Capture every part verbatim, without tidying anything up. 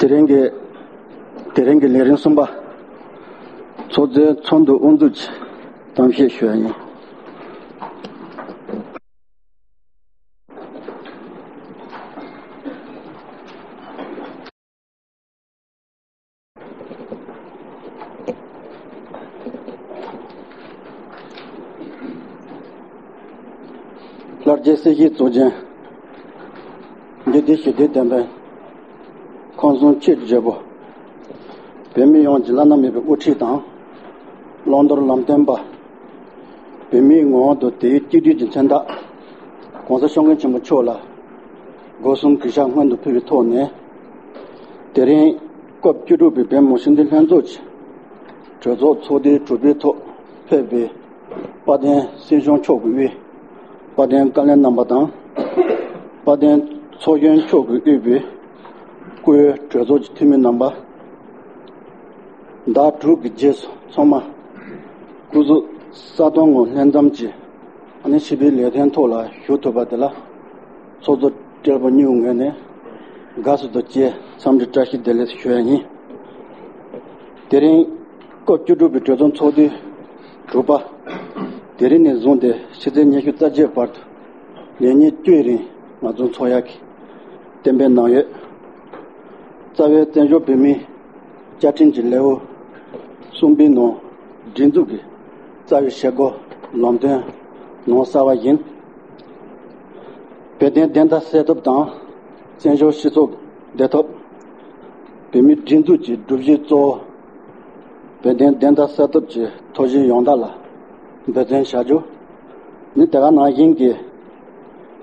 དེ་རིང་གི་དེ་རིང་གི་ལས་རིམ་གསུམ་པ། ཚོགས་གཙོའི་ཚོགས་འདུ་དབུ་འཛུགས་ཀྱི་གཏམ་བཤད་ཞུ་ཡ་ཡིན། ལྷར་བཅས་སྲིད་ཞིའི་གཙུག་རྒྱན། འཇིག་རྟེན་ཞི་བདེའི་བདེན་པའི་ཁམས་གསུམ་ཆོས་ཀྱི་རྒྱལ་པོ། བོད་མི་ཡོངས་ཀྱི་བླ་ན་མེད་པའི་དབུ་ཁྲིད་དང་། བླང་དོར་ལམ་སྟོན་པ། བོད་མིའི་ངོ་བོ་དང་དེའི་གཅིག་བསྡུས་ཀྱི་མཚོན་རྟགས། ༸གོང་ས་སྐྱབས་མགོན་ཆེན་པོ་མཆོག་ལ་སྒོ་གསུམ་གུས་ཕྱག་སྔོན་དུ་ཕུལ་བའི་ཐོག་ནས། དེ་རིང་སྐབས་བཅུ་དྲུག་པའི་བོད་མི་མང་སྤྱི་འཐུས་ལྷན་ཚོགས་ཀྱི་གྲོས་ཚོགས་ཚོགས་དུས་དྲུག་པའི་ཐོག་ཕེབས་པའི་དཔལ་ལྡན་སྲིད་སྐྱོང་མཆོག་གིས་དབུས་དཔལ་ལྡན་བཀའ་བློན་རྣམ་པ་དང་། དཔལ་ལྡན་ཚོགས་གཞོན་མཆོག་གིས་དབུས་པའི་བཀུར་འོས་གྲོས་ཚོགས་ཀྱི་འཐུས་མི་རྣམ་པ། ཟླ་དྲུག་གི་རྗེས་སུ་ཚང་མ་སྐུ་གཟུགས་ས་དོང་ངོ་ལྷན་འཛོམས་ཀྱིས་ཨ་ནི་ཞི་བའི་ལས་དོན་ཐོག་ལ་ཞུགས་ཐུབ་པ་དེ་ལ་ཚོགས་གཙོ་སྦྲེལ་པོ་གཉིས་ཀྱི་ངོས་ནས་དགའ་བསུ་དང་བཅས་འཚམས་འདྲི་བཀྲ་ཤིས་བདེ་ལེགས་ཞུ་ཡ་ཡིན། དེ་རིང་སྐབས་བཅུ་དྲུག་པའི་གྲོས་ཚོགས་ཚོགས་དུས་དྲུག་པ། དེ་རིང་ནས་བཟུང་སྟེ་ཕྱི་ཚེས་ཉི་ཤུ་རྩ་བརྒྱད་བར་དུ་ལས་ཉིན་བཅུའི་རིང་ང་ཚོ་འཚོགས་ཡག་གི་གཏན་འབེབས་གནང་ཡོད། རྩ་བའི་བཙན་བྱོལ་བོད་མིའི་བཅའ་ཁྲིམས་ཀྱི་ལེའུ་གསུམ་པའི་ནང་སྒྲིག་འཛུགས་ཀྱི་རྩ་བའི་བྱེད་སྒོ་ལམ་སྟོན་ནང་གསལ་བ་བཞིན། བོད་དོན་བདེན་མཐའ་གསལ་ཐབས་དང་བཙན་བྱོལ་སྤྱི་ཚོགས་བདེ་ཐབས། བོད་མིའི་སྒྲིག་འཛུགས་ཀྱི་སྒྲུབ་གཞི་གཙོ་བོ། བོད་དོན་བདེན་མཐའ་གསལ་ཐབས་ཀྱི་ཐོག་གཞི་ཡོངས་བསྒྲགས་ལ་འབད་བརྩོན་བྱ་རྒྱུ། ནི་དེ་ག་ནང་བཞིན་གྱི་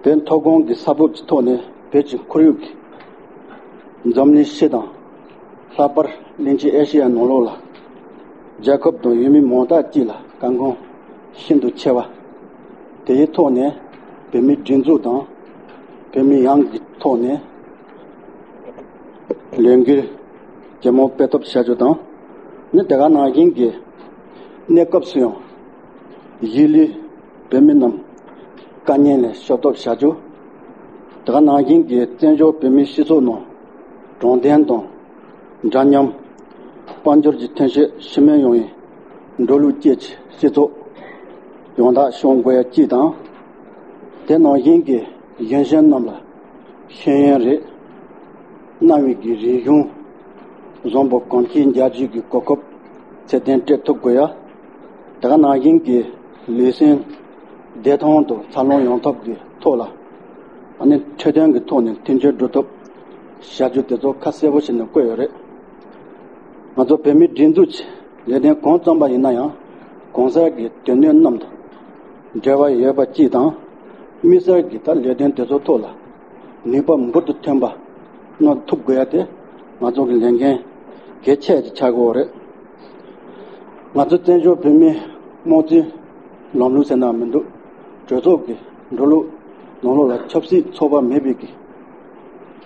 བོད་མཐོ་སྒང་གི་ས་བབ་ཀྱི་ཐོག་ནས་བོད་ཀྱི་ཁོར་ཡུག་གི་འཛམ་གླིང་ཕྱི་དང་། ལྷག་པར་གླིང་ཆེན་ཨེ་ཤེ་ཡ་ནང་ལོགས་ལ་རྒྱལ་ཁབ་དང་ཡུལ་མི་མང་དག་ཅིག་ལ་གལ་འགངས་ཤིན་ཏུ་ཆེ་བ། དེའི་ཐོག་ནས་བོད་མིའི་སྒྲིག་འཛུགས་དང་བོད་མི་ཡོངས་ཀྱི་ཐོག་ནས་ལས་འགུལ་ཇེ་མང་སྤེལ་ཐབས་བྱ་རྒྱུ་དང་། ནི་དེ་ག་ནང་བཞིན་གྱི་གནས་སྐབས་སུ་ཡང་གཞིས་ལུས་བོད་མི་རྣམས་དཀའ་ངལ་ལས་སྐྱོབ་ཐབས་བྱ་རྒྱུ། དེ་ག་ནང་བཞིན་གྱི་བཙན་བྱོལ་བོད་མིའི་སྤྱི་ཚོགས་ནང་དྲང་བདེན་དང་འདྲ་མཉམ། དཔལ་འབྱོར་གྱི་ཐོན་སྐྱེད་ཕྱི་མིན་ཡོང་བའི་འགྲོ་ལུགས་བཅས་ཀྱི་སྤྱི་ཚོགས་ཡོངས་བསྒྲགས་བྱུང་དགོས་ཡ་གཅིག་དང་། དེ་ནང་བཞིན་གྱི་གཞོན་གཞོན་རྣམས་ལ་ཤེས་ཡོན་རེད། གནང་བའི་གི་རིག་གཞུང་བཟང་པོ་གོང་འཕེལ་འགྱུར་རྒྱུ་གི་གོ་སྐབས་ཚད་ལྡན་སྤྲད་ཐུབ་དགོས་ཡ། དེ་ག་ནང་བཞིན་གྱི་ལུས་སེམས་བདེ་ཐང་དང་འཚར་ལོངས་ཡོང་ཐབས་ཀྱི་ཐོག་ལ་ཨ་ནི་འཕྲོད་བསྟེན་གྱི་ཐོག་ནས་མཐུན་འགྱུར་འགྲོ་ཐབས་བྱ་རྒྱུ་དེ་ཚོ་ཁ་གསལ་པོ་བྱས་ནས་བཀོད་ཡོད་རེད། ང་ཚོ་བོད་མིའི་སྒྲིག་འཛུགས་ཀྱི་ལས་དོན་གང་བརྩམས་པ་ཡིན་ན་ཡང་གོང་གསལ་གྱི་དོན་གནད་རྣམས་དང་འབྲེལ་བ་ཡོད་པ་གཅིག་དང་། དམིགས་བསལ་གྱི་ད་ལས་དོན་དེ་ཚོ་ཐོག་ལ་ནུས་པ་འབུར་དུ་ཐོན་པ་གནང་ཐུབ་དགོས་ཡ་དེ་ང་ཚོ་གི་ལས་འགན་གལ་ཆེ་ཅིག་ཆགས་ཀྱི་ཡོད་རེད། ང་ཚོ་བཙན་བྱོལ་བོད་མིའི་དམངས་གཙོའི་ལམ་ལུགས་ཟེར་ན་མི་འདུག་གྲོས་ཚོགས་ཀྱི་འགྲོ་ལུགས་ནང་ལོགས་ལ་ཆབ་སྲིད་ཚོགས་པ་མེད་པའི་གི་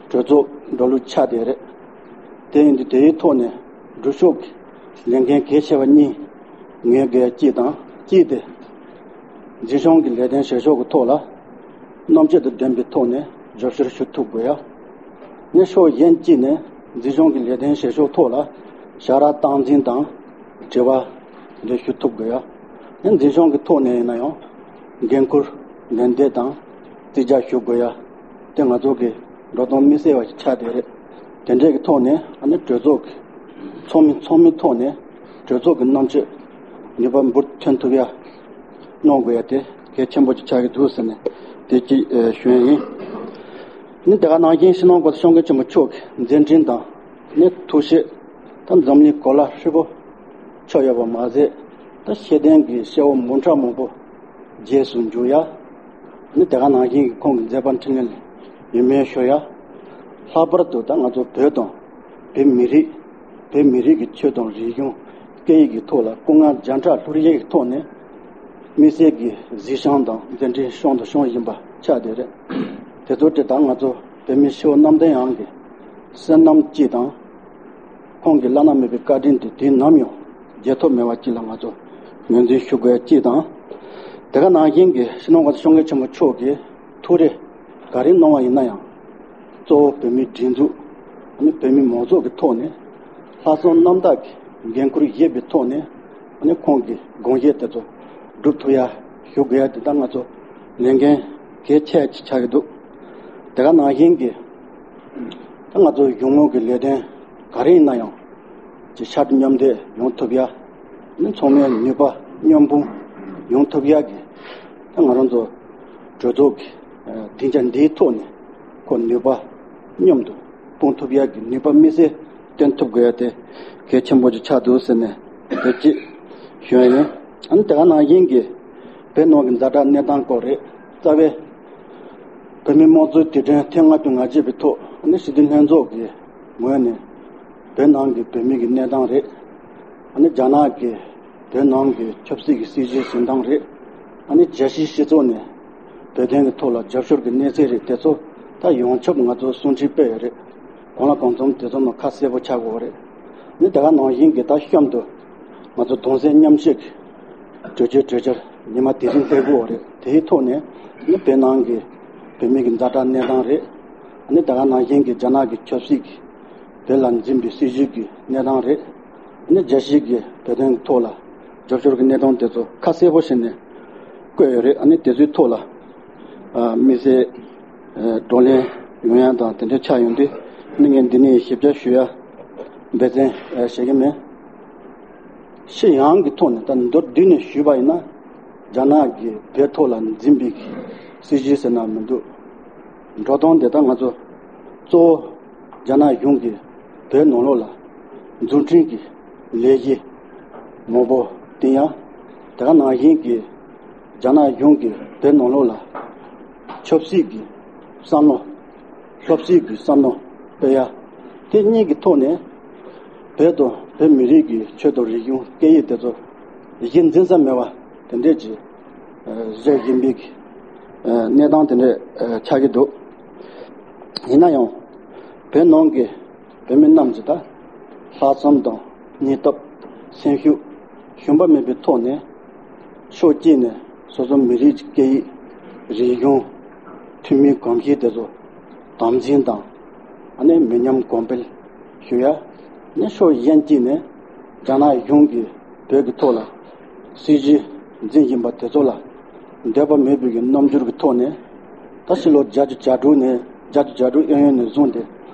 གྲོས་ཚོགས་འགྲོ་ལུགས་ཆགས་བསྡད་རེད། དེ་ཡིན་དུས་དེའི་ཐོག་ནས་སྒྲུབ་ཕྱོགས་ཀྱི་ལས་འགན་གལ་ཆེ་བ་གཉིས་ངེས་དགོས་ཡ་གཅིག་དང་གཅིག་དེ། འཛིན་སྐྱོང་གི་ལས་དོན་བྱེད་ཕྱོགས་ཀྱི་ཐོག་ལ་རྣམ་དཔྱོད་དང་ལྡན་པའི་ཐོག་ནས་རྒྱབ་སྐྱོར་ཞུ་ཐུབ་དགོས་ཡ། ནས་ཕྱོགས་གཞན་གཅིག་ནས་འཛིན་སྐྱོང་གི་ལས་དོན་བྱེད་ཕྱོགས་ཐོག་ལ་བྱ་ར་སྟངས་འཛིན་དང་དྲི་བ་འདི་ཞུ་ཐུབ་དགོས་ཡ། ནས་འཛིན་སྐྱོང་གི་ཐོག་ནས་ཡིན་ན་ཡང་འགན་འཁུར་ལན་འདེབས་དང་རྩིས་རྒྱག་ཞུ་དགོས་ཡ། དེ་ང་ཚོ་གི་འགྲོ་སྟངས་དམིགས་བསལ་བ་ཞིག་ཆགས་བསྡད་རེད། དེ་འདྲས་ཀྱི་ཐོག་ནས་ཨ་ནི་གྲོས་ཚོགས་ཀྱི་ཚོགས་མི་ཚོགས་མིའི་ཐོག་ནས་གྲོས་ཚོགས་ཀྱི་རྣམ་དཔྱོད་ནུས་པ་འབུར་ཐོན་ཐུབ་ཡ་གནང་དགོས་ཡ་དེ་གལ་ཆེན་པོ་ཅིག་ཆགས་ཀྱི་འདུག་ཟེར་ནས་དེ་གཅིག་ཨེ་ཞུ་ཡ་ཡིན། ནི་དེ་ག་ནང་བཞིན་སྤྱི་ནོར་གོང་ས་སྐྱབས་མགོན་ཆེན་པོ་མཆོག་གི་མཛད་འཕྲིན་དང་ནི་ཐུགས་བཞེད་དང་འཛམ་གླིང་གོ་ལ་ཧྲིལ་པོ་ཁྱབ་ཡོད་པ་མ་ཟད། ད་ཤེས་ལྡན་གྱི་སྐྱེ་བོ་མང་དྲགས་མང་པོ་རྗེས་སུ་འཇུག་ཡ། ནི་དེ་ག་ནང་བཞིན་གྱི་ཁོང་གི་མཛད་པ་འཕྲིན་ལས་ལ་ཡིད་སྨོན་ཞུ་ཡ། ལྷག་པར་དུ་ད་ང་ཚོ་བོད་དང་བོད་མི་རིགས། བོད་མི་རིགས་ཀྱི་ཆོས་དང་རིག་གཞུང་སྐད་ཡིག་གི་ཐོག་ལ་སྐུ་ངལ་བརྒྱ་ཕྲག་ལྷུར་བཞེས་ཀྱི་ཐོག་ནས་དམིགས་བསལ་གྱི་གཟིགས་བྱང་དང་མཛད་འཕྲིན་བྱུང་དང་འབྱུང་བཞིན་པ་ཆགས་བསྡད་རེད། དེ་ཚོ་དེ་དག་ང་ཚོ་བོད་མི་སྤྱི་བོ་གནམ་བསྟན་དབྱངས་ཀྱི་བསོད་ནམས་སྐྱིད་དང་། ཁོང་གི་བླ་ན་མེད་པའི་བཀའ་དྲིན་དེ་དུས་ནམ་ཡང་བརྗེད་ཐབས་མེད་པ་ཅིག་ལ་ང་ཚོ་ངོས་འཛིན་ཞུ་དགོས་ཡ་གཅིག་དང་། དེ་ག་ནང་བཞིན་གྱི་སྤྱི་ནོར་གོང་ས་སྐྱབས་མགོན་ཆེན་པོ་མཆོག་གིས་ཐུགས་རེ་ག་རེ་གནང་བ་ཡིན་ན་ཡང་། གཙོ་བོ་བོད་མིའི་སྒྲིག་འཛུགས་ ནི་བོད་མི་མང་ཚོགས་ཀྱི་ཐོག་ནས་ལྷག་བསམ་རྣམ་དག་གི་འགན་འཁུར་བཞེས་པའི་ཐོག་ནས་ཨ་ནི་ཁོང་གི་དགོངས་བཞེད་དེ་ཚོ་སྒྲུབ་ཐུབ་ཡ་ཞུ་དགོས་ཡ་དེ་ད་ང་ཚོ་ལས་འགན་གལ་ཆེ་ཅིག་ཆགས་ཀྱི་འདུག་དེ་ག་ནང་བཞིན་གྱི་ད་ང་ཚོ་གཞུང་ལུགས་ཀྱི་ལས་དོན་ག་རེ་ཡིན་ན་ཡང་ཅིག་ཤར་མཉམ་འདེགས་ཡོང་ཐུབ་ཡ། ནི་ཚང་མའི་ནུས་པ་མཉམ་སྤུངས་ཡོང་ཐུབ་ཡག་གི་ད་ང་རང་ཚོ་གྲོས་ཚོགས་ཀྱི་སྡིངས་ཆ་འདིའི་ཐོག་ནས་ཁོ་ནུས་པ་མཉམ་དུ་སྤུངས་ཐུབ་ཡག་གི་ནུས་པ་དམིགས་བསལ་བཏོན་ཐུབ་དགོས་ཡ་དེ་གལ་ཆེན་པོ་ཅིག་ཆགས་འདུག་ཟེར་ནས་དེ་ཅིག་ཞུ་ཡ་ཡིན། ཨ་ནི་དེ་ག་ནང་བཞིན་གྱི་བོད་ནང་གི་ཛ་དྲག་གནས་སྟངས་སྐོར་རེད། རྩ་བའི་བོད་མི་དམངས་གཙོའི་དུས་དྲན་ཐེངས་ལྔ་བཅུ་ང་གཅིག་པའི་ཐོག་ཨ་ནི་སྤྱི་འཐུས་ལྷན་ཚོགས་ཀྱི་ངོས་ནས་བོད་ནང་གི་བོད་མི་གི་གནས་སྟངས་རེད། ཨ་ནི་རྒྱ་ནག་གི་བོད་ནང་གི་ཆབ་སྲིད་ཀྱི་སྲིད་བྱུས་འཛིན་སྟངས་རེད། ཨ་ནི་རྒྱལ་སྤྱིའི་སྤྱི་ཚོགས་ནས་བོད་དོན་གྱི་ཐོག་ལ་རྒྱབ་སྐྱོར་གྱི་གནས་ཚུལ་རེད། དེ་ཚོ་ད་ཡོངས་ཁྱབ་ང་ཚོ་གསུང་འཕྲིན་སྤེལ་ཡོད་རེད། གང་ལ་གང་འཚམ་དེ་ཚོ་ནང་ཁ་གསལ་པོ་ཆགས་དགོས་རེད། ཨ་ནི་དེ་ག་ནང་བཞིན་གྱི་ད་གཤམ་དུ་ང་ཚོ་གདུང་སེམས་མཉམ་སྐྱེད་ཀྱི་གྲོས་ཆོད་གྲོས་འཆར་ཉི་མ་དེ་རིང་སླེབས་དགོས་རེད། དེའི་ཐོག་ནས་ཨ་ནི་བོད་ནང་གི་བོད་མི་གི་ཛ་དྲག་གནས་སྟངས་རེད། ཨ་ནི་དེ་ག་ནང་བཞིན་གྱི་རྒྱ་ནག་གི་ཆབ་སྲིད་ཀྱི་བོད་ལ་འཛིན་པའི་སྲིད་བྱུས་ཀྱི་གནས་སྟངས་རེད། ཨ་ནི་རྒྱལ་སྤྱི་གི་བོད་དོན་གྱི་ཐོག་ལ་རྒྱབ་སྐྱོར་གྱི་གནས་སྟངས་དེ་ཚོ་ཁ་གསལ་པོ་བྱས་ནས་བཀོད་ཡོད་རེད། ཨ་ནི་དེ་ཚོའི་ཐོག་ལ་ཨ་དམིགས་བསལ་ཨ་བགྲོ་གླེང་ཡོང་ཡ་དང་དེ་འདྲ་ཆགས་ཡོང་དུས་ཨ་ནི་ངས་འདི་ནས་ཞིབ་ཆ་ཞུ་ཡ་འབད་བརྩོན་ཨ་བྱེད་ཀྱི་མེད། ཕྱི་ཡོངས་ཀྱི་ཐོག་ནས་ད་མདོར་བསྡུས་ནས་ཞུས་པ་ཡིན་ན། རྒྱ་ནག་གིས་བོད་ཐོག་ལ་འཛིན་པའི་སྲིད་བྱུས་ཟེར་ན་མི་འདུག་འགྲོ་སྟངས་དེ་དག་ང་ཚོ་གཙོ་བོ་རྒྱ་ནག་གཞུང་གིས་བོད་ནང་ལོགས་ལ་འཛུགས་སྐྲུན་གྱི་ལས་གཞི་མང་པོ་བཏིང་ཡ། དེ་ག་ནང་བཞིན་གྱི་རྒྱ་ནག་གཞུང་གིས་བོད་ནང་ལོགས་ལ་ཆབ་སྲིད་ཀྱི་བསམ་བློ། ཆབ་སྲིད་ཀྱི་བསམ་བློ་སྤེལ་ཡ། དེ་གཉིས་ཀྱི་ཐོག་ནས་བོད་དང་བོད་མི་རིགས་ཀྱི་ཆོས་དང་རིག་གཞུང་སྐད་ཡིག་དེ་ཚོ་གཞི་འཛིན་ས་མེད་པ་དེ་འདྲས་ཀྱི་བཟོས་བཞིན་པའི་གནས་སྟངས་དེ་འདྲས་ཆགས་ཀྱི་འདུག་ཡིན་ན་ཡང་བོད་ནང་གི་བོད་མི་རྣམས་ཀྱི་ད་ལྷག་བསམ་དང་སྙིང་སྟོབས། སེམས་ཤུགས་ཞུམ་པ་མེད་པའི་ཐོག་ནས་ཕྱོགས་གཅིག་ནས་སོ་སོ་མི་རིགས་ཀྱི་སྐད་ཡིག་རིག་གཞུང་། ཐུན་མིན་གོམས་གཤིས་དེ་ཚོ་དམ་འཛིན་དང་ཨ་ནི་མི་ཉམས་གོང་འཕེལ་ཞུ་ཡ། ཨ་ནི་ཕྱོགས་གཞན་གཅིག་ནས་རྒྱ་ནག་གཞུང་གིས་བོད་ཀྱི་ཐོག་ལ་སྲིད་བྱུས་འཛིན་བཞིན་པ་དེ་ཚོ་ལ་འདོད་པ་མེད་པའི་གི་རྣམ་འགྱུར་གྱི་ཐོག་ནས་ད་ཕྱི་ལོ་བརྒྱད་ཅུ་གྱ་དྲུག་ནས་བརྒྱད་ཅུ་གྱ་དྲུག་གཡས་གཡོན་ནས་བཟུང་སྟེ་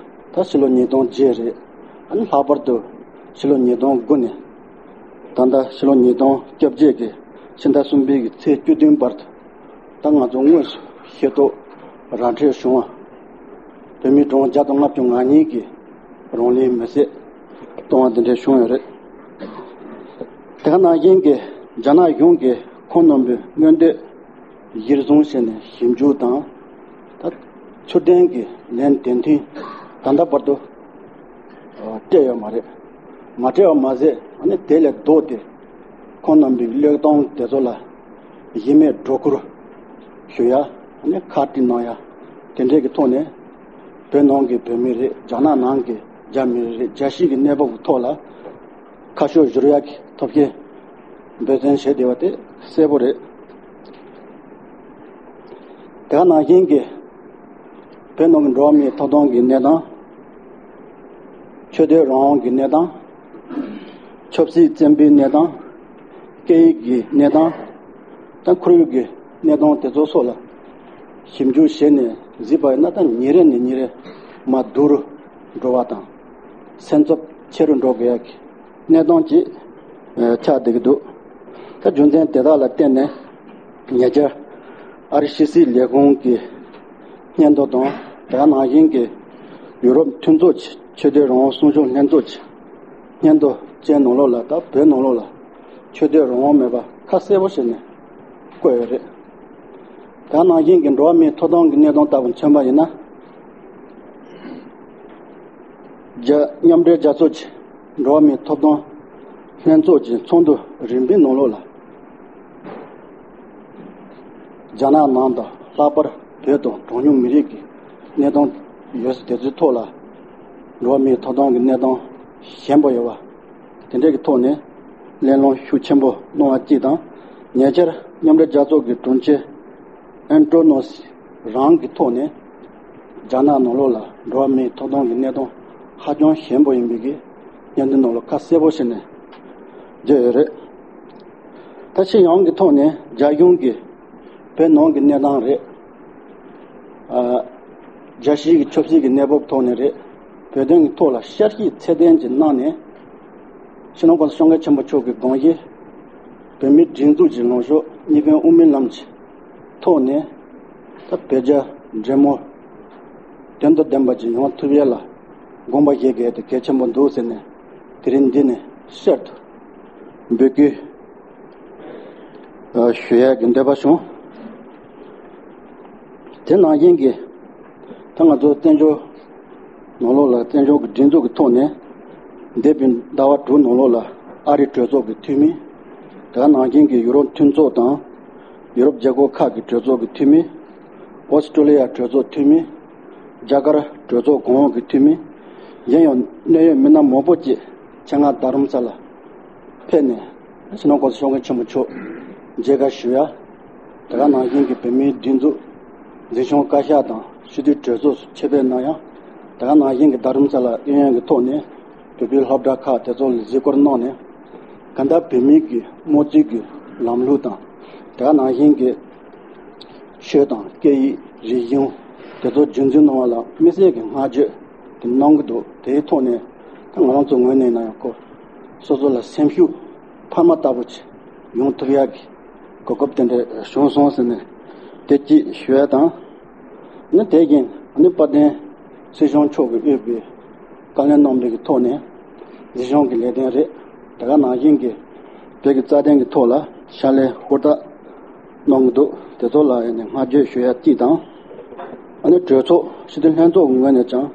ད་ཕྱི་ལོ་ཉིས་སྟོང་བརྒྱད་རེད། ཨ་ནི་ལྷག་པར་དུ་ཕྱི་ལོ་ཉིས་སྟོང་དགུ་ནས་ད་ལྟ་ཕྱི་ལོ་ཉིས་སྟོང་བཅོ་བརྒྱད་ཀྱི་ཕྱི་ཟླ་གསུམ་པའི་གི་ཚེས་བཅུ་བདུན་བར་དུ་ད་ང་ཚོ་དངོས་སུ་ཤེས་རྟོགས་ར་འཕྲོད་བྱུང་བ། བོད་མི་གྲངས་བརྒྱ་དང་ལྔ་བཅུ་ང་གཉིས་ཀྱིས་རང་ལུས་མེར་སྲེག་གཏོང་བ་འདི་འདྲ་བྱུང་ཡོད་རེད། དེ་ག་ནང་བཞིན་གྱི་རྒྱ་ནག་གཞུང་གིས་ཁོང་རྣམ་པའི་མངོན་འདོད་གཞིར་བཟུང་བྱས་ནས་ཞིབ་འཇུག་དང་། ད་ཚུལ་ལྡན་གྱི་ལན་འདེབས་མཐུན་ད་ལྟ་བར་དུ་སྤྲད་ཡོད་མ་རེད། མ་སྤྲད་པ་མ་ཟད་ཨ་ནི་དེ་ལས་ལྡོག་སྟེ་ཁོང་རྣམ་པའི་གླེགས་སྟངས་དེ་ཚོ་ལ་གཞི་མེད་སྒྲོ་སྐུར་ཞུ་ཡ། ཨ་ནི་ཁ་བྲལ་གནང་ཡ། དེ་འདྲས་ཀྱི་ཐོག་ནས་བོད་ནང་གི་བོད་མི་རེད། རྒྱ་ནག་ནང་གི་རྒྱ་མི་རེད། རྒྱལ་སྤྱི་གི་གནས་བབ་ཀྱི་ཐོག་ལ་ཁ་ཕྱོགས་བསྒྱུར་ཡ་གི་ཐབས་ཤེས་འབད་བརྩོན་བྱས་བསྡད་པ་དེ་གསལ་པོ་རེད། དེ་ག་ནང་བཞིན་གྱི་བོད་ནང་གི་འགྲོ་བ་མིའི་ཐོབ་ཐང་གི་གནས་སྟངས། ཆོས་དད་རང་དབང་གི་གནས་སྟངས། ཆབ་སྲིད་བཙན་པོའི་གནས་སྟངས། སྐད་ཡིག་གི་གནས་སྟངས། ད་ཁོར་ཡུག་གི་གནས་སྟངས་དེ་ཚོ་སོགས་ལ་ཞིབ་འཇུག་བྱས་ནས་གཟིགས་པ་ཡིན་ན། ད་ཉིན་རེ་ནས་ཉིན་རེ་མར་སྡུག་རུ་འགྲོ་བ་དང་། སེམས་འཚབ་ཆེ་རུ་འགྲོ་དགོས་ཡ་གི་གནས་སྟངས་ཅིག་ཆགས་བསྡད་ཀྱི་འདུག་ད་རྒྱུ་མཚན་དེ་དག་ལ་བརྟེན་ནས་ཉེ་ཆར་ཨ་རི་ཕྱི་སྲིད་ལས་ཁུངས་ཀྱི་སྙན་ཐོ་དང་། དེ་ག་ནང་བཞིན་གྱི་ཡུ་རོབ་མཐུན་ཚོགས་ཀྱི་ཆོས་དད་རང་དབང་སྲུང་སྐྱོབ་ལྷན་ཚོགས་ཀྱི་སྙན་ཐོ་བཅས་ནང་ལོགས་ལ། ད་བོད་ནང་ལོགས་ལ་ཆོས་དད་རང་དབང་མེད་པ་ཁ་གསལ་པོ་བྱས་ནས་བཀོད་ཡོད་རེད། དེ་ག་ནང་བཞིན་གྱི་འགྲོ་བ་མིའི་ཐོབ་ཐང་གི་གནས་སྟངས་ལྟ་བུ་མཚོན་པ་ཡིན་ན། རྒྱ་མཉམ་འབྲེལ་རྒྱལ་ཚོགས་ཀྱི་འགྲོ་བ་མིའི་ཐོབ་ཐང་ལྷན་ཚོགས་ཀྱི་ཚོགས་འདུ་རིམ་པའི་ནང་ལོགས་ལ། རྒྱ་ནག་ནང་དང་ལྷག་པར་བོད་དང་གྲངས་ཉུང་མི་རིགས་ཀྱི་གནས་སྟངས་ཡོད་ས་དེ་ཚོའི་ཐོག་ལ། འགྲོ་བ་མིའི་ཐོབ་ཐང་གི་གནས་སྟངས་ཞན་པོ་ཡོད་པ་དེ་འདྲས་ཀྱི་ཐོག་ནས་གླེང་སློང་ཤུགས་ཆེན་པོ་གནང་བ་གཅིག་དང་། ཉེ་ཆར་མཉམ་འབྲེལ་རྒྱལ་ཚོགས་ཀྱི་དྲུང་ཆེ་ཨན་ཏྲོ་ནོ་སི་རང་གི་ཐོག་ནས་རྒྱ་ནག་ནང་ལོགས་ལ་འགྲོ་བ་མིའི་ཐོབ་ཐང་གི་གནས་སྟངས་ ཧ་ཅང་ཞན་པོ་ཡིན་པའི་གི་སྙན་ཐོའི་ནང་ལ་ཁ་གསལ་པོ་བྱས་ནས་བརྗོད་ཡོད་རེད། ད་སྤྱི་ཡོངས་ཀྱི་ཐོག་ནས་རྒྱ་གཞུང་གི་བོད་ནང་གི་གནས་སྟངས་རེད། ཨ། རྒྱལ་སྤྱིའི་གི་ཆབ་སྲིད་ཀྱི་གནས་བབ་ཐོག་ནས་རེད། བོད་དོན་གྱི་ཐོག་ལ་བསྐྱར་ཞིབ་ཚད་ལྡན་གྱི་གནང་ནས། སྤྱི་ནོར་༸གོང་ས་༸སྐྱབས་མགོན་ཆེན་པོ་མཆོག་གི་དགོངས་གཞི། བོད་མིའི་སྒྲིག་འཛུགས་ཀྱི་ལངས་ཕྱོགས་གཉིས་ཕན་དབུ་མའི་ལམ་གྱི་ཐོག་ནས། ད་བོད་རྒྱ་འབྲེལ་མོལ་དོན་དང་ལྡན་པ་ཅིག་ཡོང་ཐུབ་ཡ་ལ་དགོངས་པ་བཞེས་དགོས་དེ་གལ་ཆེན་པོ་འདུག་ཟེར་ནས་དེ་རིང་འདི་ནས་བསྐྱར་དུ་འབོད་སྐུལ་ཞུ་ཡ་གི་འདོད་པ་བྱུང་། དེ་ནང་བཞིན་གྱི་ད་ང་ཚོ་བཙན་བྱོལ་ནང་ལོགས་ལ་བཙན་བྱོལ་གྱི་སྒྲིག་འཛུགས་ཀྱི་ཐོག་ནས་འདས་པའི་ཟླ་བ་དྲུག་ནང་ལོགས་ལ་ཨ་རིའི་གྲོས་ཚོགས་ཀྱི་འཐུས་མི། དེ་ག་ནང་བཞིན་གྱི་ཡུ་རོབ་མཐུན་ཚོགས་དང་ཡུ་རོབ་རྒྱལ་ཁབ་ཁག་གི་གྲོས་ཚོགས་ཀྱི་འཐུས་མི། ཨོ་སི་ཀྲོ་ལི་ཡ་གྲོས་ཚོགས་འཐུས་མི། རྒྱ་གར་གྲོས་ཚོགས་གོང་འོག་གི་འཐུས་མི། གཞན་ཡང་གནད་ཡོད་མི་སྣ་མང་པོ་ཅིག་ཆེད་མངགས་རྡ་རམ་ས་ལ་ཕེབས་ནས་སྤྱི་ནོར་༸གོང་ས་༸སྐྱབས་མགོན་ཆེན་པོ་མཆོག་མཇལ་ཁ་ཞུ་ཡ། དེ་ག་ནང་བཞིན་གྱི་བོད་མིའི་སྒྲིག་འཛུགས་འཛིན་སྐྱོང་བཀའ་ཤག་དང་སྤྱི་འཐུས་གྲོས་ཚོགས་སུ་ཆེད་ཕེབས་གནང་ཡ། དེ་ག་ནང་བཞིན་གྱི་རྡ་རམ་ས་ལ་ཨུ་ཡོན་གྱི་ཐོག་ནས་བོད་པའི་སློབ་གྲྭ་ཁག་དེ་ཚོ་ལ་གཟིགས་སྐོར་གནང་ནས། གང་ལྟར་བོད་མིའི་གི་དམངས་གཙོའི་གི་ལམ་ལུགས་དང་། དེ་ག་ནང་བཞིན་གྱི་ཆོས་དང་སྐད་ཡིག་རིག་གཞུང་དེ་ཚོ་རྒྱུན་འཛིན་གནང་བ་ལ་དམིགས་བསལ་གྱི་བསྔགས་བརྗོད་དེ་གནང་གི་འདུག་དེའི་ཐོག་ནས་ད་ང་རང་ཚོ་ངོས་ནས་ན་ཡང་ཁོ་སོ་སོ་ལ་སེམས་ཤུགས་འཕར་མ་ལྟ་བུ་ཅིག་ཡོང་ཐུབ་ཡག་གི་གོ་སྐབས་དེ་འདྲ་བྱུང་སོང་ཟེར་ནས་དེ་གཅིག་ཞུ་ཡ་དང་། ནི་དེ་བཞིན་ནི་དཔལ་ལྡན་སྲིད་སྐྱོང་མཆོག་གིས་དབུས་པའི་བཀའ་བློན་རྣམ་པའི་གི་ཐོག་ནས་འཛིན་སྐྱོང་གི་ལས་དོན་རེད། དེ་ག་ནང་བཞིན་གྱི་བོད་ཀྱི་རྩ་དོན་གྱི་ཐོག་ལ་ཕྱག་ལས་ཧུར་ཐག་གནང་གི་འདུག་དེ་ཚོ་ལ་ཡང་ནས་བསྔགས་བརྗོད་ཞུ་ཡ་གཅིག་དང་། ཨ་ནི་གྲོས་ཚོགས་སྤྱི་འཐུས་ལྷན་ཚོགས་ཀྱི་ངོས་ནས་ཀྱང་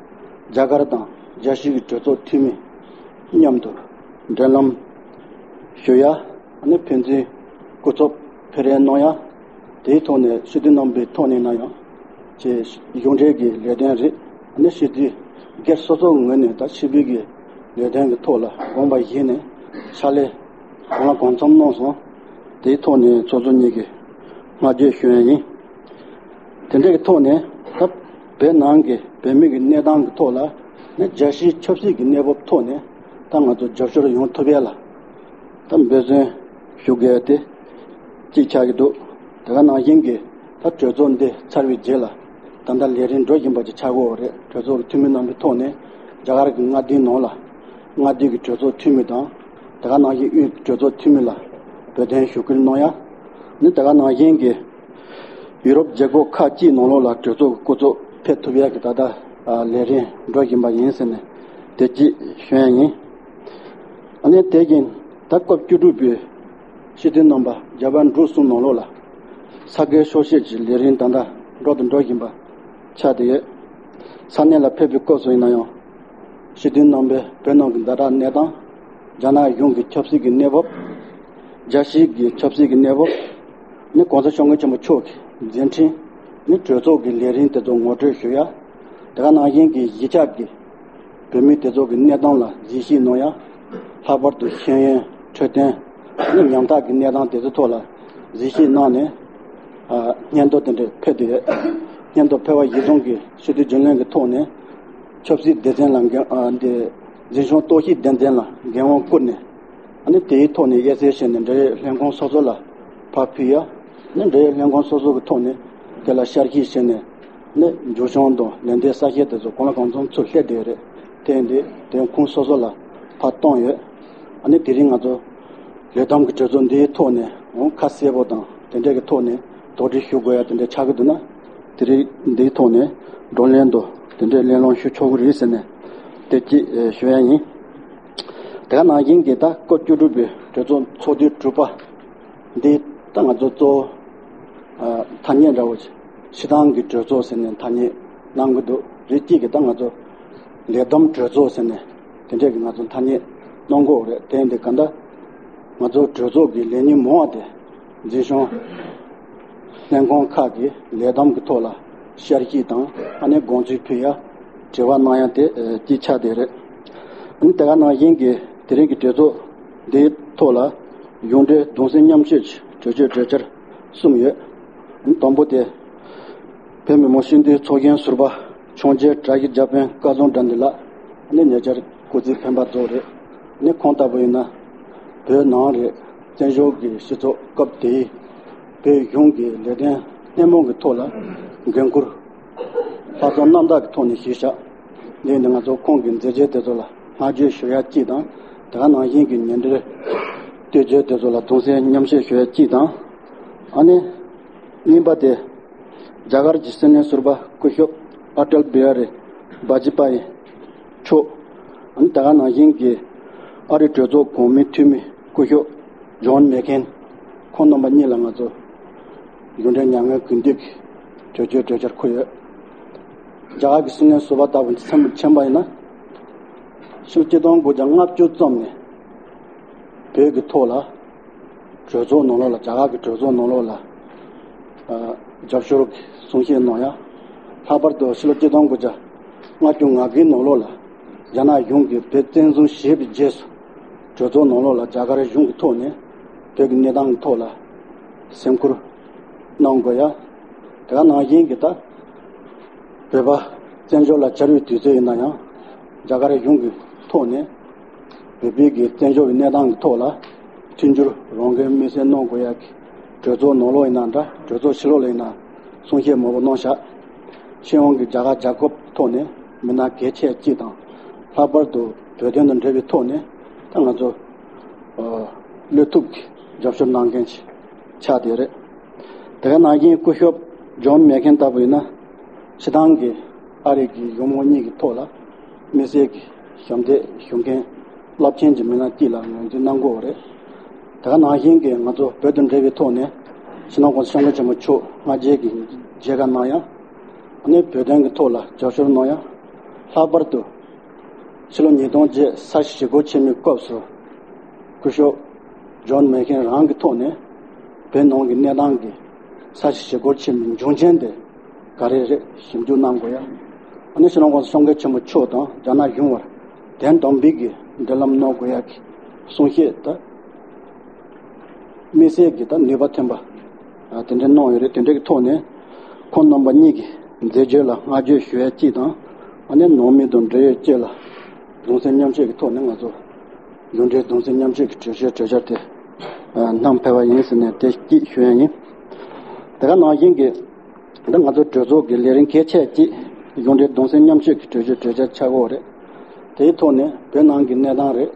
རྒྱ་གར་དང་རྒྱལ་སྤྱིའི་གི་གྲོས་ཚོགས་འཐུས་མི་མཉམ་དུ་འབྲེལ་ལམ་ཞུ་ཡ། ཨ་ནི་ཕན་ཚུན་སྐུ་ཚབ་ཕེབས་རེས་གནང་ཡ། དེའི་ཐོག་ནས་སྤྱི་འཐུས་རྣམ་པའི་ཐོག་ནས་ན་ཡང་ཅེས་གཞུང་འབྲེལ་གྱི་ལས་དོན་རེད། ཨ་ནི་སྤྱི་འཐུས་སྒེར་སོ་སོའི་ངོས་ནས་ད་ཕྱི་པའི་གི་ལས་དོན་གྱི་ཐོག་ལ་དགོངས་པ་བཞེས་ནས་ཕྱག་ལས་གང་ལ་གང་འཚམ་གནང་སོང་། དེའི་ཐོག་ནས་ཚོགས་གཙོ་གཉིས་ཀྱི་བསྔགས་བརྗོད་ཞུ་ཡ་ཡིན། དེ་འདྲ་གི་ཐོག་ནས་ད་བོད་ནང་གི་བོད་མི་གི་གནས་སྟངས་ཀྱི་ཐོག་ལ་ནི་རྒྱལ་སྤྱིའི་ཆབ་སྲིད་ཀྱི་གནས་བབ་ཐོག་ནས་ད་ང་ཚོ་རྒྱབ་སྐྱོར་ཡོང་ཐུབ་ཡ་ལ་ད་འབད་བརྩོན་ཞུ་དགོས་ཡ་དེ་གཅིག་ཆགས་ཀྱི་འདུག་དེ་ག་ནང་བཞིན་གྱི་ད་གྲོས་ཚོགས་འདི་ཚར་བའི་རྗེས་ལ་ད་ལྟ་ལས་རིམ་འགྲོ་བཞིན་པ་ཅིག་ཆགས་ཀྱི་ཡོད་རེད། གྲོས་ཚོགས་ཀྱི་འཐུས་མི་རྣམ་པའི་ཐོག་ནས་རྒྱ་གར་གྱི་མངའ་སྡེའི་ནང་ལ་མངའ་སྡེ་གི་གྲོས་ཚོགས་འཐུས་མི་དང་དེ་ག་ནང་བཞིན་དབུས་གྲོས་ཚོགས་འཐུས་མི་ལ་བོད་དོན་ཞུ་སྐུལ་གནང་ཡ། ནི་དེ་ག་ནང་བཞིན་གྱི་ཡུ་རོབ་རྒྱལ་ཁབ་ཁག་ཅིག་ནང་ལོགས་ལ་གྲོས་ཚོགས་ཀྱི་སྐུ་ཚབ་ཕེབས་ཐུབ་ཡ་གི་ད་ལྟ་ལས་རིམ་འགྲོ་བཞིན་པ་ཡིན་ཟེར་ནས་དེ་གཅིག་ཞུ་ཡ་ཡིན། ཨ་ནི་དེ་བཞིན་ད་སྐབས་བཅུ་དྲུག་པའི་སྤྱི་འཐུས་རྣམ་པ་རྒྱ་བལ་འབྲུག་གསུམ་ནང་ལོགས་ལ་ས་ཁུལ་ཤོག་ཤེར་གྱི་ལས་རིམ་ད་ལྟ་འགྲོ་དང་འགྲོ་བཞིན་པ་ཆགས་བསྡད་ཡོད། ས་གནས་ལ་ཕེབས་པའི་སྐབས་སུ་ཡིན་ན་ཡང་སྤྱི་འཐུས་རྣམ་པས་བོད་ནང་གི་ཛ་དྲག་གནས་སྟངས། རྒྱ་ནག་གཞུང་གི་ཆབ་སྲིད་ཀྱི་གནས་བབ། རྒྱལ་སྤྱིའི་གི་ཆབ་སྲིད་ཀྱི་གནས་བབ། ནི་གོང་ས་སྐྱབས་མགོན་ཆེན་པོ་མཆོག་གི་མཛད་འཕྲིན། ནི་གྲོས་ཚོགས་ཀྱི་ལས་རིམ་དེ་ཚོ་ངོ་སྤྲོད་ཞུ་ཡ། དེ་ག་ནང་བཞིན་གྱི་གཞིས་ཆགས་ཀྱི་བོད་མི་དེ་ཚོ་གི་གནས་སྟངས་ལ་གཟིགས་ཞིབ་གནང་ཡ། ལྷག་པར་དུ་ཤེས་ཡོན་འཕྲོད་བསྟེན། ནི་ཉམ་ཐག་གི་གནས་སྟངས་དེ་ཚོའི་ཐོག་ལ་གཟིགས་ཞིབ་གནང་ནས། ཨ། སྙན་ཐོ་དེ་འདྲ་ཕེབས་བསྡད་ཡོད། སྙན་ཐོ་ཕེབས་པ་གཞིར་བཟུང་གིས་སྤྱི་འཐུས་རྒྱུན་ལས་ཀྱི་ཐོག་ནས་ཆབ་སྲིད་སྡེ་ཚན་ལ་འགན། ཨ། འདི་འཛིན་སྐྱོང་རྟོག་ཞིབ་སྡེ་ཚན་ལ་འགན་དབང་བསྐུར་ནས། ཨ་ནི་དེའི་ཐོག་ནས་དབྱེ་གསལ་བྱས་ནས་འབྲེལ་ཡོད་ལྷན་ཁང་སོ་སོ་ལ་ཕར་ཕུལ་ཡ། ཨ་ནི་འབྲེལ་ཡོད་ལྷན་ཁང་སོ་སོ་གི་ཐོག་ནས་དེ་ལ་བསྐྱར་ཞིབ་བྱས་ནས། ཨ་ནི་མཇུག་སྐྱོང་དང་ལན་འདེབས་གསལ་བཤད་དེ་ཚོ་གང་ལ་གང་འཚམ་ཚུར་སླེབས་བསྡད་ཡོད་རེད། དེ་འདི་དེ་ཁོང་སོ་སོ་ལ་ཕར་བཏང་ཡོད། ཨ་ནི་དེ་རིང་ང་ཚོ་ལས་བསྡོམས་ཀྱི་གྲོས་ཚོགས་འདིའི་ཐོག་ནས་འོང་ཁ་གསལ་པོ་དང་དེ་འདྲ་གི་ཐོག་ནས་དོགས་འདྲི་ཞུ་དགོས་ཡ་དེ་འདྲ་ཆགས་ཀྱི་འདུག་ན། དེ་རིང་འདིའི་ཐོག་ནས་བགྲོ་གླེང་དང་དེ་འདྲའི་གླེང་སློང་ཞུ་ཆོག་གི་རེད་ཟེར་ནས་དེ་གཅིག་ཨེ་ཞུ་ཡ་ཡིན། དེ་ག་ནང་བཞིན་གྱི་ད་སྐབས་བཅུ་དྲུག་པའི་གྲོས་ཚོགས་ཚོགས་དུས་དྲུག་པ་འདི་ད་ང་ཚོ་གཙོ་བོ་ཨ་ཐ་སྙད་འདྲ་བོ་ཞིག་སྤྱི་བཏང་གི་གྲོས་ཚོགས་ཟེར་ནས་ཐ་སྙད་གནང་གི་འདུག་རེད། གཅིག་གི་ད་ང་ཚོ་ལས་བསྡོམས་གྲོས་ཚོགས་ཟེར་ནས་དེ་འདྲས་ཀྱི་ང་ཚོ་ཐ་སྙད་གནང་གི་ཡོད་རེད། དེ་ཡིན་དུས་ག་འདྲ་ང་ཚོ་གྲོས་ཚོགས་ཀྱི་ལས་ཉིན་མང་བ་དེ་འཛིན་སྐྱོང་ལྷན་ཁང་ཁག་གི་ལས་བསྡོམས་ཀྱི་ཐོག་ལ་བསྐྱར་ཞིབ་དང་ཨ་ནི་དགོངས་ཚུལ་ཕུལ་ཡ། དྲི་བ་གནང་ཡ་དེ་ཨ་གཅིག་ཆགས་བསྡད་རེད། ཨ་ནི་དེ་ག་ནང་བཞིན་གྱི་དེ་རིང་གི་གྲོས་ཚོགས་འདིའི་ཐོག་ལ་གཞུང་འབྲེལ་གདུང་སེམས་མཉམ་སྐྱེད་ཀྱི་གྲོས་ཆོད་གྲོས་འཆར་གསུམ་ཡོད། ཨ་ནི་དང་པོ་དེ། བོད་མི་མང་སྤྱི་འཐུས་ཚོགས་གཞོན་ཟུར་པ་འཕྱོངས་རྒྱས་བཀྲ་ཤིས་རྒྱལ་དཔོན་སྐལ་བཟང་དགྲ་འདུལ་ལགས། ནི་ཉེ་ཆར་སྐུ་ཚེ་འཕེན་པ་རྫོགས་རེད། ནི་ཁོང་ལྟ་བུ་ཡིན་ན་བོད་ནང་རེད། བཙན་བྱོལ་གྱི་སྤྱི་ཚོགས་སྐབས་དེའི་བོད་གཞུང་གི་ལས་དོན་སྣེ་མང་གི་ཐོག་ལ་འགན་འཁུར་ལྷག་བསམ་རྣམ་དག་གི་ཐོག་ནས་བཞེས་བཞག་འདི་ནི་ང་ཚོ་ཁོང་གི་མཛད་རྗེས་དེ་ཚོ་ལ་བསྔགས་བརྗོད་ཞུ་ཡ་གཅིག་དང་། དེ་ག་ནང་བཞིན་གྱི་ཉེ་འབྲེལ་བསྟོད་བརྗོད་དེ་ཚོ་ལ་གདུང་སེམས་མཉམ་བསྐྱེད་ཞུ་ཡ་གཅིག་དང་། ཨ་ནི་གཉིས་པ་དེ། རྒྱ་གར་གྱི་སྲིད་བློན་ཟུར་པ་སྐུ་ཞབས་ཨ་ཏལ་བི་ཧ་རི་བྷ་ཇི་པ་ཡི་མཆོག་ཨ་ནི་དེ་ག་ནང་བཞིན་གྱི་ཨ་རིའི་གྲོས་ཚོགས་གོང་མའི་འཐུས་མི་སྐུ་ཞབས་ཇོན་མེ་ཁེན། ཁོང་རྣམ་པ་གཉིས་ལ་ང་ཚོ་གཞུང་འབྲེལ་མྱ་ངན་གུས་འདུད་ཀྱི་གྲོས་ཆོད་གྲོས་འཆར་འཁུར་ཡོད། རྒྱ་གར་གྱི་སྲིད་བློན་ཟུར་པ་ལྟ་བུ་མཚན་པ་མཁྱེན་པ་ཡིན་ན། ཕྱི་ལོ་ཆིག་སྟོང་དགུ་བརྒྱ་ལྔ་བཅུ་ཙམ་ནས་བོད་ཀྱི་ཐོག་ལ་གྲོས་ཚོགས་ནང་ལོགས་ལ་རྒྱ་གར་གྱི་གྲོས་ཚོགས་ནང་ལོགས་ལ་ཨ་རྒྱབ་སྐྱོར་གྱི་གསུང་བཤད་གནང་ཡ། ལྷག་པར་དུ་ཕྱི་ལོ་ཆིག་སྟོང་དགུ་བརྒྱ་ལྔ་བཅུ་ང་དགུའི་ནང་ལོགས་ལ་རྒྱ་ནག་གཞུང་གིས་བོད་བཙན་བཟུང་བྱས་པའི་རྗེས་སུ་གྲོས་ཚོགས་ནང་ལོགས་ལ་རྒྱ་གར་གཞུང་གི་ཐོག་ནས་བོད་ཀྱི་གནས་སྟངས་ཀྱི་ཐོག་ལ་སེམས་ཁུར་གནང་དགོས་ཡ། དེ་ག་ནང་བཞིན་གྱི་ད་བོད་པ་བཙན་བྱོལ་ལ་བཅར་བའི་དུས་ཚོད་ཡིན་ན་ཡང་རྒྱ་གར་གཞུང་གི་ཐོག་ནས་བོད་པའི་གི་བཙན་བྱོལ་གྱི་གནས་སྟངས་ཀྱི་ཐོག་ལ་མཐུན་འགྱུར་རང་འགན་དམིགས་བསལ་གནང་དགོས་ཡ་གི་གྲོས་ཚོགས་ནང་ལོགས་ཡིན་ན་འདྲ། གྲོས་ཚོགས་ཕྱི་ལོགས་ལ་ཡིན་ན་གསུང་བཤད་མང་པོ་གནང་ཤག་སྤྱི་ཡོངས་ཀྱི་རྒྱ་གར་རྒྱལ་ཁབ་ཐོག་ནས་མི་སྣ་གལ་ཆེ་གཅིག་དང་། ལྷག་པར་དུ་བོད་དོན་དང་འབྲེལ་བའི་ཐོག་ནས་ད་ང་ཚོ་ཨ་བློས་ཐུབ་ཀྱི་རྒྱབ་སྐྱོར་གནང་མཁན་ཞིག་ཆགས་བསྡད་རེད། དེ་ག་ནང་བཞིན་སྐུ་ཞབས་ཇོན་མེ་ཁེན་ལྟ་བུ་ཡིན་ན་སྤྱི་བཏང་གི་ཨ་རི་གི་གཞུང་མང་གཉིས་ཀྱི་ཐོག་ལ་དམིགས་བསལ་གྱི་ཞབས་འདེགས་ཞུ་མཁན་རླབས་ཆེན་གྱི་མི་སྣ་གཅིག་ལ་ངོས་འཛིན་གནང་གི་ཡོད་རེད། དེ་ག་ནང་བཞིན་གྱི་ང་ཚོ་བོད་དང་འབྲེལ་བའི་ཐོག་ནས་སྤྱི་ནོར་༸གོང་ས་༸སྐྱབས་མགོན་ཆེན་པོ་མཆོག་སྔ་རྗེས་ཀྱི་མཇལ་ཁ་གནང་ཡ། ཨ་ནི་བོད་དོན་གྱི་ཐོག་ལ་རྒྱབ་སྐྱོར་གནང་ཡ། ལྷག་པར་དུ་ཕྱི་ལོ་ཉིས་སྟོང་བརྒྱད་ས་གཞི་བཞེས་སྒོ་ཕྱེ་མའི་སྐབས་སུ་སྐུ་ཞབས་ཇོན་མེ་ཁེན་རང་གི་ཐོག་ནས་བོད་ནང་གི་གནས་སྟངས་ཀྱི་ས་གཞི་བཞེས་སྒོ་ཕྱེ་མའི་འབྱུང་རྐྱེན་དེ་ག་རེ་རེད་ཞིབ་འཇུག་གནང་དགོས་ཡ། ཨ་ནི་སྤྱི་ནོར་༸གོང་ས་༸སྐྱབས་མགོན་ཆེན་པོ་མཆོག་དང་རྒྱ་ནག་གཞུང་བར་དོན་དམ་པའི་གི་འབྲེལ་ལམ་གནང་དགོས་ཡ་གི་གསུང་བཤད་དང་། དམིགས་བསལ་གྱི་ད་ནུས་པ་ཐོན་པ་ཨ་དེ་འདྲ་གནང་ཡོད་རེད། དེ་འདྲ་གི་ཐོག་ནས་ཁོང་རྣམ་པ་གཉིས་ཀྱི་མཛད་རྗེས་ལ་བསྔགས་བརྗོད་ཞུ་ཡ་གཅིག་དང་། ཨ་ནི་ནང་མི་དང་འབྲེལ་ཡོད་བཅས་ལ་གདུང་སེམས་མཉམ་སྐྱེད་ཀྱི་ཐོག་ནས་ང་ཚོ་གཞུང་འབྲེལ་གདུང་སེམས་མཉམ་སྐྱེད་ཀྱི་གྲོས་ཆོད་གྲོས་འཆར་དེ་ཨ་བསྣམས་ཕེབས་པ་ཡིན་ཟེར་ནས་དེ་གཅིག་ཞུ་ཡ་ཡིན། དེ་ག་ནང་བཞིན་གྱི་ད་ང་ཚོ་གྲོས་ཚོགས་ཀྱི་ལས་རིམ་གལ་ཆེ་གཅིག་གཞུང་འབྲེལ་གདུང་སེམས་མཉམ་སྐྱེད་ཀྱི་གྲོས་ཆོད་གྲོས་འཆར་ཆགས་ཀྱི་ཡོད་རེད། དེའི་ཐོག་ནས་བོད་ནང་གི་གནས་སྟངས་རེད།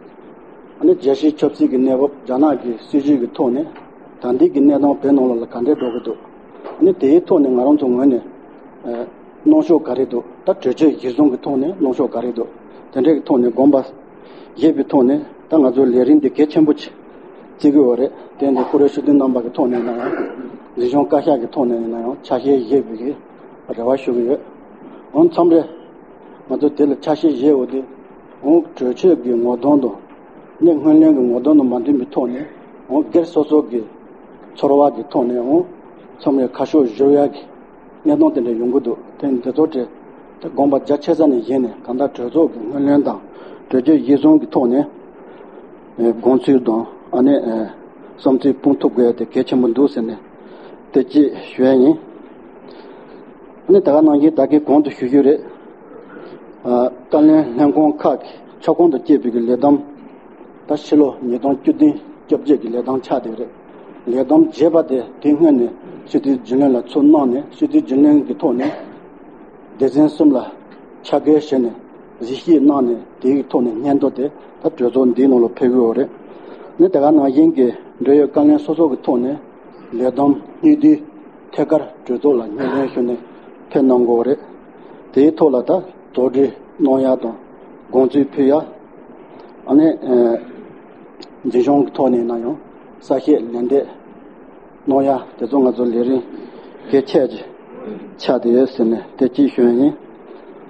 ཨ་ནི་རྒྱལ་སྤྱིའི་ཆབ་སྲིད་ཀྱི་གནས་བབ། རྒྱ་ནག་གི་སྲིད་བྱུས་ཀྱི་ཐོག་ནས་ད་ལྟའི་གི་གནས་སྟངས་བོད་ནང་ལོགས་ལ་ག་འདྲས་འགྲོ་གི་འདུག་ཨ་ནི་དེའི་ཐོག་ནས་ང་རང་ཚོ་ངོས་ནས་ཨ་གནོན་ཤུགས་ག་རེ་འདུག་ད་གྲོས་ཆོད་གཞིར་བཟུང་གི་ཐོག་ནས་གནོན་ཤུགས་ག་རེ་འདུག་དེ་འདྲས་ཀྱི་ཐོག་ནས་དགོངས་པ་བཞེས་པའི་ཐོག་ནས་ད་ང་ཚོའི་ལས་རིམ་འདི་གལ་ཆེན་པོ་ཅིག་བརྩི་གི་ཡོད་རེད། དེ་འདི་བཀུར་འོས་སྤྱི་འཐུས་རྣམ་པ་གི་ཐོག་ནས་ཡིན་ན་ཡང་། འཛིན་སྐྱོང་བཀའ་ཤག་གི་ཐོག་ནས་ཡིན་ན་ཡང་ཆ་ཤས་བཞེས་དགོས་ཀྱི་རེ་བ་ཞུ་གི་ཡོད། འོ་མཚམས་རེ་ང་ཚོ་དེ་ལ་ཆ་ཤས་བཞེས་འོ་དེ། འོ་གྲོས་ཆོད་ཀྱི་ངོ་གདོང་དང་། ནས་སྔོན་གླེང་གི་ངོ་གདོང་དང་མ་མཐུན་པའི་ཐོག་ནས། འོ་སྒེར་སོ་སོ་གི་ཚོར་བ་གི་ཐོག་ནས། འོ་མཚམས་རེ་ཁ་ཕྱོགས་བཞུར་ཡག་གི་གནད་དོན་དེ་འདྲ་ཡོང་གི་འདུག་དེ་འདི་ཚོ་དེ་དེ་དགོངས་པ་རྒྱ་ཆེ་ས་ནས་བཞེས་ནས། གང་ལྟར་གྲོས་ཚོགས་ཀྱི་སྔོན་གླེང་དང་གྲོས་ཆོད་གཞིར་བཟུང་གི་ཐོག་ནས་ཨེ་དགོངས་ཚུལ་དང་། ཨ་ནི་ཨེ་བསམ་ཚུལ་སྤུངས་ཐུབ་དགོས་ཡ་དེ་གལ་ཆེན་པོ་འདུག་ཟེར་ནས་དེ་གཅིག་ཞུ་ཡ་ཡིན། ཨ་ནི་ད་ག་ནང་བཞིན་ད་གིན་གོང་དུ་ཞུ་རྒྱུ་རེད། ཨ་བཀའ་བློན་ལྷན་ཁང་ཁག་གི་ཁྱབ་ཁོངས་དུ་སྐྱེས་པའི་གི་ལས་བསྡོམས། ད་ཕྱི་ལོ་ཉིས་སྟོང་བཅུ་བདུན་བཅོ་བརྒྱད་ཀྱི་ལས་བསྡོམས་ཆགས་བསྡད་རེད། ལས་བསྡོམས་བྱས་པ་དེ་དེ་སྔོན་ནས་སྤྱི་འཐུས་རྒྱུན་ལས་ལ་ཚུར་གནང་ནས། སྤྱི་འཐུས་རྒྱུན་ལས་ཀྱི་ཐོག་ནས་སྡེ་ཚན་གསུམ་ལ་ཆ་བགོས་བྱས་ནས་གཟིགས་ཞིབ་གནང་ནས། དེའི་ཐོག་ནས་སྙན་ཐོ་དེ་ད་གྲོས་ཚོགས་འདིའི་ནང་ལ་ཕེབས་ཀྱི་ཡོད་རེད། ནི་དེ་ག་ནང་བཞིན་གྱི་འབྲེལ་ཡོད་བཀའ་བློན་སོ་སོ་གི་ཐོག་ནས་ལས་བསྡོམས་སྙིང་བསྡུས་ཐད་ཀར་གྲོས་ཚོགས་ལ་སྙན་སེང་ཞུས་ནས་ཕེབས་གནང་དགོས་རེད། དེའི་ཐོག་ལ་ད་དོགས་འདྲི་གནང་ཡ་དང་དགོངས་ཚུལ་ཕུལ་ཡ། ཨ་ནི་ཨེ་འཛིན་སྐྱོང་གི་ཐོག་ནས་ཡིན་ན་ཡང་གསལ་བཤད་ལན་འདེབས་གནང་ཡ། དེ་ཚོ་ང་ཚོ་ལས་རིམ་གལ་ཆེ་ཅིག་ཆགས་བསྡད་ཡོད་ཟེར་ནས་དེ་གཅིག་ཞུ་ཡ་ཡིན།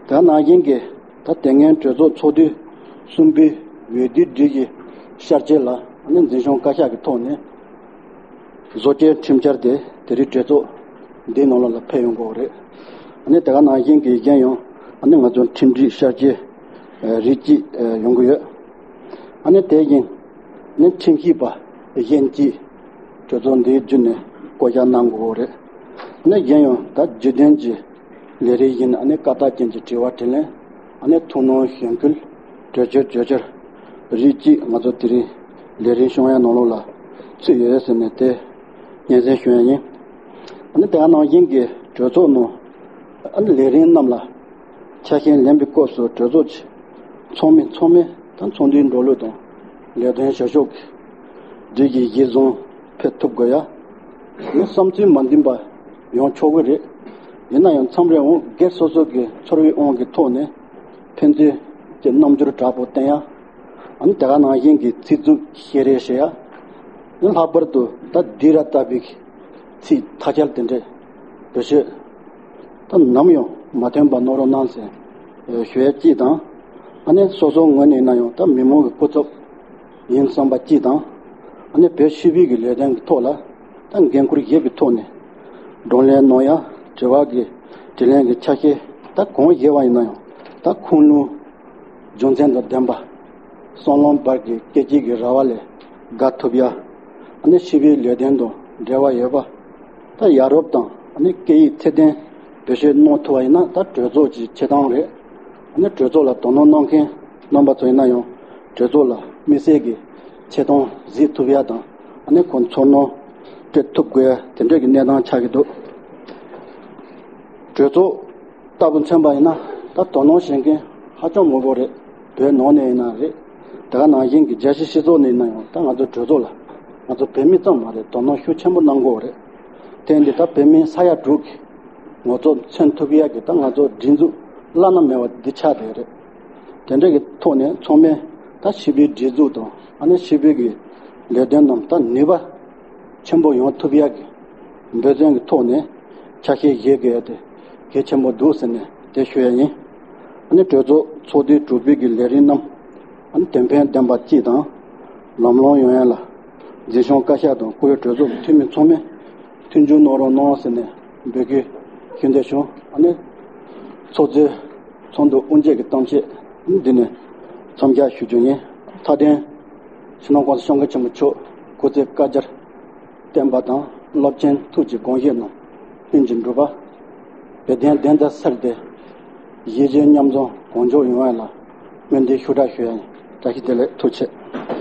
དེ་ནང་བཞིན་གྱི་ད་དེ་སྔོན་གྲོས་ཚོགས་ཚོགས་དུས་གསུམ་པའི་འོས་བསྡུའི་སྒྲིག་གཞི་བསྐྱར་བཅོས་ལ། ཨ་ནི་འཛིན་སྐྱོང་བཀའ་ཤག་གི་ཐོག་ནས་བཟོ་བཅོས་ཁྲིམས་འཆར་དེ་དེ་རིང་གྲོས་ཚོགས་འདིའི་ནང་ལོགས་ལ་ཕེབས་ཡོང་གི་ཡོད་རེད། ཨ་ནི་དེ་ག་ནང་བཞིན་གྱི་གཞན་ཡང་ཨ་ནི་ང་ཚོ་ཁྲིམས་སྒྲིག་བསྐྱར་བཅོས་རིགས་གཅིག་ཡོང་གི་ཡོད། ཨ་ནི་དེ་བཞིན་ནི་ཁྲིམས་ཞིབ་པ་གཞན་གཅིག་གྲོས་ཚོགས་འདིའི་བརྒྱུད་ནས་བསྐོ་བཞག་གནང་དགོས་རེད། ཨ་ནི་གཞན་ཡང་ད་བརྒྱུད་ལྡན་གྱི་ལས་རིམ་བཞིན། ཨ་ནི་བཀའ་རྟགས་ཅན་གྱི་དྲི་བ་དྲིས་ལན། ཨ་ནི་ཐུགས་སྣང་གཞེན་སྐུལ། གྲོས་ཆོད་གྲོས་ཆོད་རིགས་གཅིག་ང་ཚོ་དེ་རིང་ལས་རིམ་སྐྱོང་ཡ་ནང་ལོགས་ལ་ཚུད་ཡོད་ཟེར་ནས་དེ་སྙན་སེང་ཞུ་ཡ་ཡིན། ཨ་ནི་དེ་ག་ནང་བཞིན་གྱི་གྲོས་ཚོགས་ནང་ཨ་ནི་ལས་རིམ་རྣམས་ལ་ཆ་ཤས་ལེན་པའི་སྐབས་སུ་གྲོས་ཚོགས་ཀྱི་ཚོགས་མི་ཚང་མས་ད་ཚོགས་འདུའི་འགྲོ་ལུགས་དང་ལས་དོན་བྱ་ཕྱོགས་ཀྱི་སྒྲིག་གཞི་གཞིར་བཟུང་ཕེབས་ཐུབ་དགོས་ཡ། ཡང་བསམ་ཚུལ་མ་མཐུན་པ་ཡོང་ཆོག་གི་རེད། ཡིན་ན་ཡང་མཚམས་རེ་འོང་སྒེར་སོ་སོ་གི་ཚོར་བའི་དབང་གི་ཐོག་ནས་ཕན་ཚུན་གྱི་རྣམ་འགྱུར་དྲག་པོ་བསྟན་ཡ། ཨ་ནི་དེ་ག་ནང་བཞིན་གྱི་ཚིག་རྩུབ་བཤད་རེས་བྱེད་ཡ། ཡང་ལྷག་པར་དུ་ད་སྡིགས་ར་ལྟ་བུའི་ཚིག་ཐ་ཆད་དེ་འདྲས་བེད་སྤྱོད་ད་ནམ་ཡང་མ་ཐོན་པ་གནང་རོགས་གནང་ཟེར་ཞུ་ཡ་གཅིག་དང་། ཨ་ནི་སོ་སོའི་ངོས་ནས་ཡིན་ན་ཡང་ད་མི་མང་གི་སྐུ་ཚབ་ཡིན་བསམ་པ་གཅིག་དང་། ཨ་ནི་བོད་སྤྱི་པའི་གི་ལས་དོན་གྱི་ཐོག་ལ་ད་འགན་ཁུར་བཞེས་པའི་ཐོག་ནས་བགྲོ་གླེང་གནང་ཡ། དྲི་བ་གི་དྲིས་ལན་གྱི་ཆ་ཤས་ད་གང་བཞེས་པ་ཡིན་ན་ཡང་ད་ཁུངས་ལུང་རྒྱུ་མཚན་དང་ལྡན་པ། བསམ་བློ་བར་གྱི་སྐད་ཅིག་གི་ར་བ་ལས་བརྒལ་ཐུབ་ཡ། ཨ་ནི་སྤྱི་པའི་ལས་དོན་དང་འབྲེལ་བ་ཡོད་པ། ད་ཡ་རབས་དང་ཨ་ནི་སྐད་ཡིག་ཚད་ལྡན་བེད་སྤྱོད་གནང་ཐུབ་པ་ཡིན་ན་ད་གྲོས་ཚོགས་ཀྱི་ཆེ་མཐོང་རེད། ཨ་ནི་གྲོས་ཚོགས་ལ་དོ་སྣང་གནང་མཁན་རྣམ་པ་ཚོ་ཡིན་ན་ཡང་གྲོས་ཚོགས་ལ་དམིགས་བསལ་གྱི་ཆེ་མཐོང་གཟིགས་ཐུབ་ཡ་དང་ཨ་ནི་ཁོང་ཚོར་སྣང་སྤྲད་ཐུབ་དགོས་ཡ་དེ་འདྲ་གི་གནས་སྟངས་ཆགས་ཀྱི་འདུག་གྲོས་ཚོགས་ལྟ་བུ་མཚོན་པ་ཡིན་ན་ད་དོ་སྣང་བྱེད་མཁན་ཧ་ཅང་མང་པོ་རེད། བོད་ནང་ནས་ཡིན་ན་རེད། དེ་ག་ནང་བཞིན་གྱི་རྒྱལ་སྤྱིའི་སྤྱི་ཚོགས་ནས་ཡིན་ན་ཡང་ད་ང་ཚོ་གྲོས་ཚོགས་ལ་ང་ཚོ་བོད་མི་ཙམ་མ་རེད། དོ་སྣང་ཤུགས་ཆེན་པོ་གནང་དགོས་རེད། དེ་འདི་ད་བོད་མི་ས་ཡ་དྲུག་གི་ངོ་ཚབ་མཚོན་ཐུབ་ཡག་གི་ད་ང་ཚོ་སྒྲིག་འཛུགས་བླ་ན་མེད་པ་འདི་ཆགས་བསྡད་རེད། དེ་འདྲ་གི་ཐོག་ནས་ཚང་མས་ད་སྤྱི་པའི་སྒྲིག་འཛུགས་དང་ཨ་ནི་སྤྱི་པའི་གི་ལས་དོན་རྣམས་ད་ནུས་པ་ཆེན་པོ་ཡོང་ཐུབ་ཡག་གི་འབད་བརྩོན་གྱི་ཐོག་ནས་ཆ་ཤས་བཞེས་དགོས་ཡ་དེ་གལ་ཆེན་པོ་འདུག་ཟེར་ནས་དེ་ཞུ་ཡ་ཡིན། ཨ་ནི་གྲོས་ཚོགས་ཚོགས་དུས་དྲུག་པའི་གི་ལས་རིམ་རྣམས་ཨ་ནི་དོན་ཕན་ལྡན་པ་གཅིག་དང་ལམ་ལྷོང་ཡོང་ཡ་ལ་འཛིན་སྐྱོང་བཀའ་ཤག་དང་བཀུར་འོས་གྲོས་ཚོགས་ཀྱི་འཐུས་མི་ཚང་མས་མཐུན་འགྱུར་གནང་རོགས་གནང་ཟེར་ནས་འབོད་སྐུལ་ཞུ་འདོད་བྱུང་། ཨ་ནི་ཚོགས་གཙོས་ཚོགས་འདུ་དབུ་འབྱེད་ཀྱི་གཏམ་བཤད་འདི་ནས་མཚམས་འཇོག་ཞུ་རྒྱུ་ཡིན། མཐའ་དོན་ཕྱི་ནང་གོང་ས་སྐྱབས་མགོན་ཆེན་པོ་མཆོག་སྐུ་ཚེ་བསྐལ་བརྒྱར་བརྟན་པ་དང་རླབས་ཆེན་ཐུགས་ཀྱི་དགོངས་བཞེད་རྣམས་ལྷུན་གྱིས་འགྲུབ་པ། བོད་དོན་བདེན་མཐའ་གསལ་ཏེ་གཞིས་བྱེས་མཉམ་འཛོམས་གང་མགྱོགས་ཡོང་བ་ལ་སྨོན་འདུན་ཤུགས་དྲག་ཞུ་ཡ་ཡིན། བཀྲ་ཤིས་བདེ་ལེགས། ཐུགས་རྗེ་ཆེ།